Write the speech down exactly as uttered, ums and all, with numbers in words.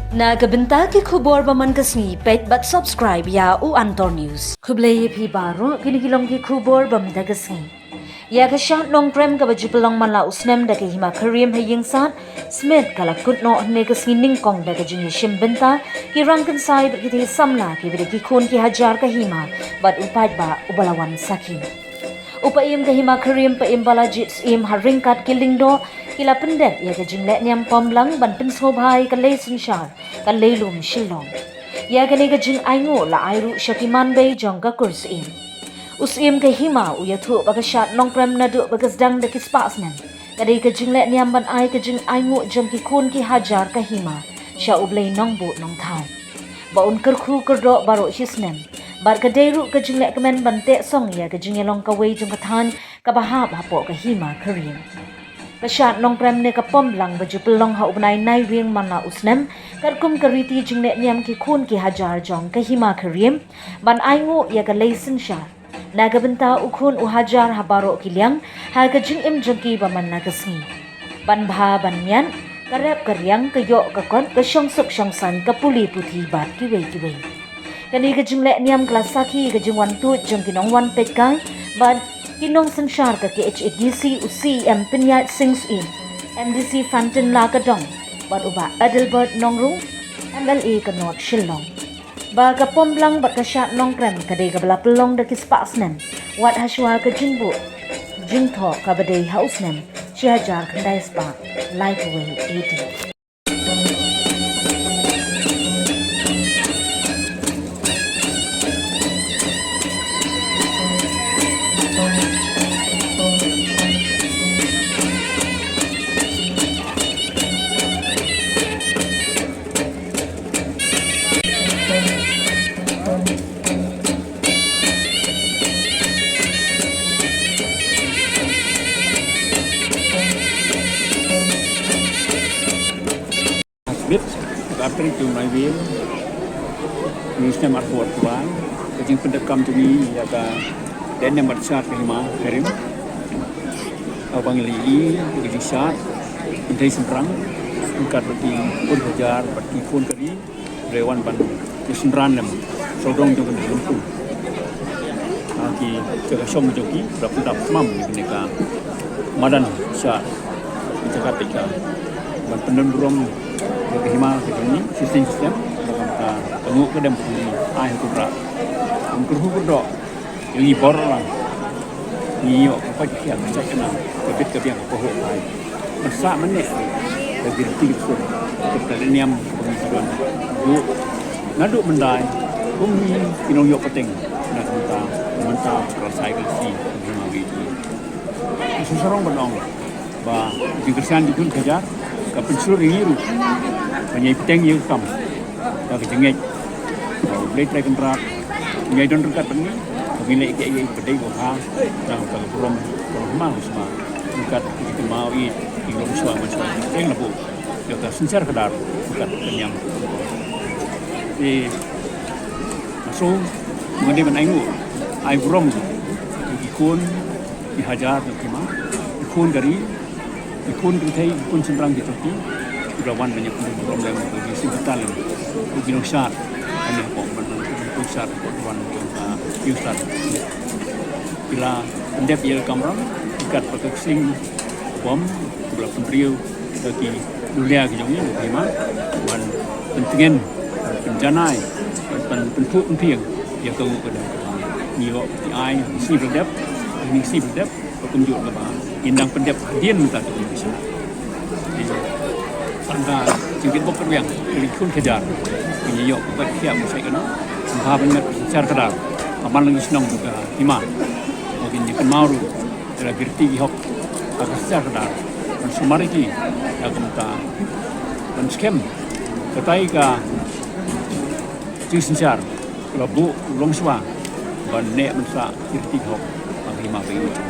Na ka bynta ki khubor ba man ka sngi, peit bad subscribe ïa u Antor News. Khublei ïa phi baroh, kine ki long ki khubor ba man ka sngi. Ïa ka shad Nongkrem kaba ju pynlong man la u snem da ka hima Karim ha Ïingsad, Smit ka la kut noh hynne ka sngi nyngkong da ka jingïashim bynta ki rangkynsai bad ki thei samla kiba dei ki khun ki hajar ka hima bad u paidbah uba la wan sakhi. U Paiem ka hima Karim, Paiem Balajied Syiem, ha ryngkat ki lyngdoh ki la pyndep ïa ka jingleh niam pom lang ban pynsngewbha ïa ka lei synshar, ka lei lum Shillong. Ïa kane ka jingainguh la ai ruh sha ki manbei jong ka kur Syiem. U Syiem ka hima u ïathuh ba ka shad Nongkrem naduh ba ka sdang da ki spah snem ka dei ka jingleh niam ban ai ka jingainguh jong ki khun ki hajar ka hima sha U Blei Nongbuh Nongthaw, ba un kyrkhu kyrdoh baroh shi snem. Bad ka dei ruh ka jingleh kmen ban teh song ïa ka jingïalong kawei jong ka thaiñ kaba hap hapoh ka hima Karim. Ka shad Nongkrem ne ka pom lang ba ju pynlong ha u bnai Naiwieng man la u snem, katkum ka riti jingleh niam ki khun ki hajar jong ka hima Karim ban ainguh ïa ka lei synshar. Na ka bynta u khun u hajar ha baroh ki liang, ha ka jingim jong ki ba man la ka sngi. Ban bha ban miat, ka rep ka riang, ka ïoh ka kot, ka shongsuk shongsaiñ, ka pule puthi bad kiwei kiwei. Kane ka jingleh niam ka la sakhi ka jingwan tuid jong ki nongwan peitkai bad ki nongsynshar ka K H A D C, u C E M Pynïaid Sing Syiem, M D C Fantin Lakadong bad u Bah Adelbert Nongrung, M L A ka North Shillong. Ba ka pom lang bad ka shad Nongkrem ka dei kaba la pynlong da ki spah snem, wat hashwa ka jingbuh jingthoh kaba dei ha u snem shi hajar khyndai spah laiphew wei A D. Bit, ka artylli ki Naiwieng, ngi snem arphew arphew wei, ka jingpyndep kam jong ngi ïa ka leh niam bad shad ka hima Karim. Kaba ngi la ïohi ka jingshad, kynthei shynrang, ryngkat bad ki khun hajar bad ki khun ka ri, Re wan ban ïa synran lem sawdong jong ka Nongkrem. Ha ki jaka shong jong ki, ba pyndap tymmen ïa kane ka madan sha ki jaka peit ka. Ban pyndon burom ïa ka hima ka jong ngi, system system, ba kan ka nguh ka dem ka jong ngi, ai ha ka Trai. Ban kyrhu kyrdoh, Ïa ngi baroh lang. Ngi ïoh ka koit ka khiah ka shait ka nang, ka bit ka biang ka pahuh ka ai. Ban sah ban neh ka riti ka sur, ka leh niam ka bangsa ka don. Naduh mynta, kum ngi ki nongïoh pateng na ka bynta, na ka bynta ka ralsai ka lynti ka hima ka ïeit. Ka shu sarong ban ong ba ka jingkyrshan jong ki khun ki hajar ka pynshlur ïa ngi ruh ban ïai bteng ïa ka kam da ka jingngeit. Ba U Blei Trai Kynrad un ïai don ryngkat bad ngi, ba ngin leh kiei kiei ba dei ba bha, na ka bynta ka burom, burom hima u sma, ryngkat ki kynmaw ïeit, ki longshuwa manshuwa, teng la buh ïa ka synshar khadar ryngkat ka niam. Te nga sngew nga dei ban ainguh, ai burom ïa ki khun ki hajar jong ka hima, ki khun ka ri, ki khun kynthei, ki khun shynrang ki jong ki, kiba la wan ban ïa pynburom lem, ki sngewbha lem, ki nongshad, kane hapoh ban nongshad hapoh wan jong ka Ïewstad. Ki la pyndep ïa ka kamram ryngkat bad ka ksing bom, kiba la pynbriew da ki dulia ki jong ngi, ki hima, ban pyntngen, ban pynjanai, ban pyn-, pynphuh pynphieng ïa ka nguh ka dem. Ngi ïoh ki ai, ngi sngewbha dep, ngi sngewbha dep, ba kumjuh kaba ngin dang pyndep hadien mynta ka jingkyrshan. Tang ka jingkitbok kyrwiang, ki khun ki hajar, ngi ïoh ka koit ka khiah ka shait ka nang, sngewbha ban met ka synshar khadar, ka man la ngi shnong ka hima, ba kin ïa kynmaw ruh ïa la ki riti ki hok, ka synshar khadar, ban sumar ïa ki, ïa ka bynta ban skhem, katai ka jingsynshar, ka la buh u longshuwa ban neh ban sah ki riti ki hok ha ka hima ka ïeit.